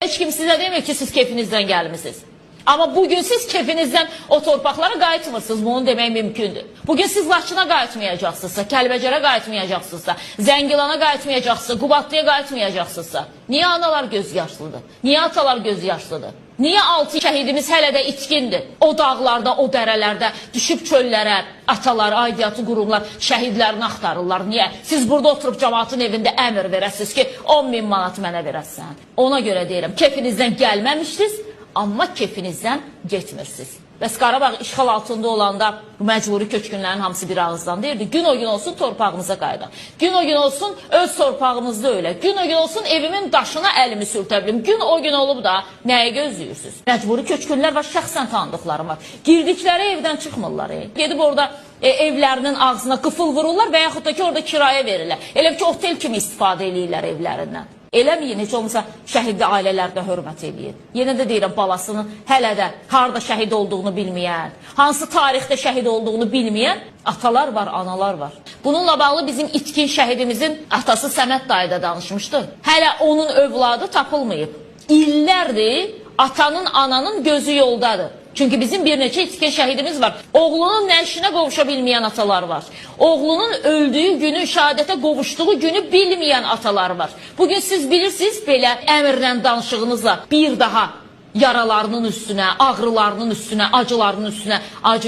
Heç kim sizə demir ki, siz kefinizdən gəlmisiniz. Amma bugün siz kefinizdən o torpaqlara qayıtmırsınız, bunu demək mümkündür. Bugün siz Laçına qayıtmayacaqsınızsa, Kəlbəcərə qayıtmayacaqsınızsa, Zəngilana qayıtmayacaqsınızsa, Qubadlıya qayıtmayacaqsınızsa, niyə analar göz yaşlıdır? Niyə atalar göz yaşlıdır? Niyə 6 şəhidimiz hələ də itkindir? O dağlarda, o dərələrdə düşüb çöllərə atalar, aidiyyatı qurumlar şəhidlərini axtarırlar. Niyə? Siz burada oturub cəmaatın evində əmr verəsiniz ki, 10 min manat mənə verəsən. Ona görə deyirəm, kefinizdən gəlməmişdiniz, amma kefinizdən getmirsiniz. Bəs Qarabağ işğal altında olanda məcburi köçkünlərin hamısı bir ağızdan deyirdi. Gün o gün olsun torpağımıza qayıdaq. Gün o gün olsun öz torpağımızda öyle. Gün o gün olsun evimin daşına əlimi sürtə bilim. Gün o gün olub da nəyi gözləyirsiniz? Məcburi köçkünlər var, şəxsən tanıdıqlarım var. Girdikləri evdən çıxmırlar. Gedib orada evlərinin ağzına qıfıl vururlar və yaxud da ki orada kirayə verirlər. Elə ki otel kimi istifadə eləyirlər evlərindən. Eləməyin, heç olmasa şəhidli ailələrdə hörmət eləyin. Yenə də deyirəm, balasının hələ də harda şəhid olduğunu bilməyən, hansı tarixdə şəhid olduğunu bilməyən atalar var, analar var. Bununla bağlı bizim itkin şəhidimizin atası Səməd dayı da danışmışdı. Hələ onun övladı tapılmayıb. İllərdir atanın, ananın gözü yoldadır. Çünki bizim bir neçə itkin şəhidimiz var. Oğlunun nəşinə qovuşa bilməyən atalar var. Oğlunun öldüyü günü, şəhadətə qovuşduğu günü bilməyən atalar var. Bugün siz bilirsiniz, belə əmrlə danışığınızla bir daha yaralarının üstünə, ağrılarının üstünə, acılarının üstünə acı